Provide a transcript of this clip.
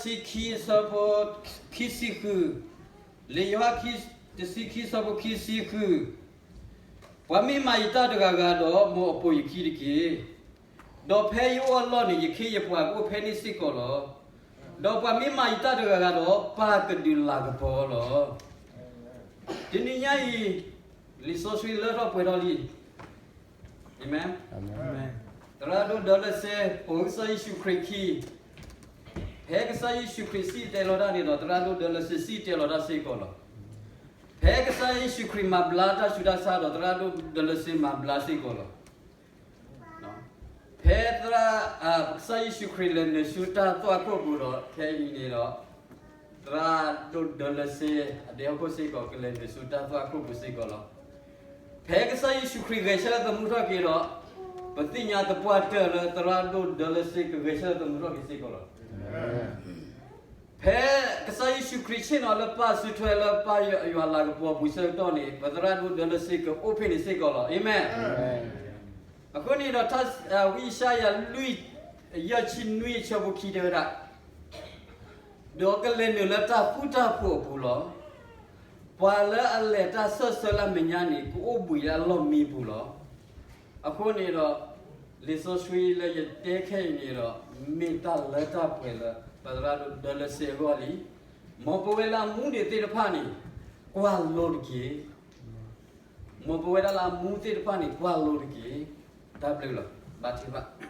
တဆံခံအဆၢဖိ ခံဆံဃု, လံာ်ယိၤဟၣ် တဆံခံအဆၢဖိ ခံဆံဃု, ပှၤမ့ၢ်မၤယတၢ်တဂၤဂၤဒီး မ်အပိာ်ယခံတက့ၢ်. ဒီးဖဲယအိၣ်အလီၢ်န့ၣ် ယခ့ယပှၤကအိၣ်ဖဲန့ၣ်စ့ၢ်ကီးလီၤ. ဒီးပှၤမ့ၢ်မၤယတၢ်တဂၤဂၤဒီး ပၢ်ကဒုးလၤကပီၤလီၤ. တနံၤညါအံၤ လံာ်စီဆှံလၢထီၣ်ပှဲၤထီၣ်လံ. အၤမ့ၣ်. သရၣ်ဒိၣ်ဒၢလၢစ့ ပိာ်ကစၢ်ယ့ၣ်ၡူးခရံာ်ခံ, ဖဲကစၢ်ယ့ၣ်ၡူးခရံာ်စံၣ်တဲၤတဲလီၤတၢ်န့ၣ်ဒီး သရၣ်ဒိၣ်ဒၢလၢစ့စံၣ်တဲၤတဲလီၤတၢ်စ့ၢ်ကီးလီၤ. ဖဲကစၢ်ယ့ၣ်ၡူးခရံာ်မၤဘျါတၢ်ဆူးတၢ်ဆါဒီး သရၣ်ဒိၣ်ဒၢလၢစ့မၤဘျါစ့ၢ်ကီးလီၤ. ဖဲသရၣ်, ကစၢ်ယ့ၣ်ၡူးခရံာ်လဲၤနုာ်ဆူတၢ်သွၣ်ခိၣ်ပူၤဒီး ခဲအံၤန့ၣ်ဒီး သရၣ်ဒိၣ်ဒၢလၢစ့ အဒဲဟီၣ်ခိၣ်စ့ၢ်ကီး ကလဲၤနုာ်ဆူတၢ်သွၣ်ခိၣ်ပူၤစ့ၢ်ကီးလီၤ. ဖဲကစၢ်ယ့ၣ်ၡူးခရံာ်ဂဲၤဆၢထၢၣ်သမူထီၣ်က့ၤဒီး ပသ့ၣ်ညါသပှၢ်တၢၢ်လၢသရၣ်ဒိၣ်ဒၢလၢစ့ကဂဲၤဆၢထၢၣ်သမူထီၣ်က့ၤစ့ၢ်ကီးလီၤ. ဖဲကစၢ်ယ့ၣ်ၡူးခရံာ်ဆ့ၣ်နီၤလၢပၢ်စုထွဲလၢပၢ်ယွၤလၤကပီၤပူၤဆၢကတီၢ်န့ၣ် ပသရၣ်ဒိၣ်ဒၢလၢစ့ကအိၣ်ဖဲန့ၣ်စ့ၢ်ကီးလီၤ. အၤမ့ၣ်. အဃိန့ၣ်ဒီး ဝံယၡါယၤလွံၢ် ယဲၢ်ဆံနွံအဆၢဖိခံတဲဝဲဒၣ်, ဒီးကလဲၤနုာ်လၢတၢ်ဃူတၢ်ဖိးအပူၤလီၤ. ပှၤလၢအလဲၤတၢ်စၢၢ်ဆၢလၢအမဲာ်ညါန့ၣ် ကအိၣ်ဘှံးလၢအလီၢ်မံပူၤလီၤ. အဃိန့ၣ်ဒီး လံာ်စီဆှံလၢယတဲခဲအံၤန့ၣ်ဒီး မ့ၢ်တၢ်လၢတၢ်ပှဲၤလၢ ပသရၣ်ဒိၣ်ဒၢလၢစ့အဂီၢ်လံ. မ်ပဝဲလၢအမူဒံးသ့ၣ်တဖၣ်န့ၣ် ကွၢ်လိတက့ၢ်. မ်ပဝဲဒၣ်လၢအမူသ့ၣ်တဖၣ်န့ၣ် ကွၢ်လိတက့ၢ်. တၢ်ဘျုးလီၤ. ဘၣ်ထံၣ်ဘၣ်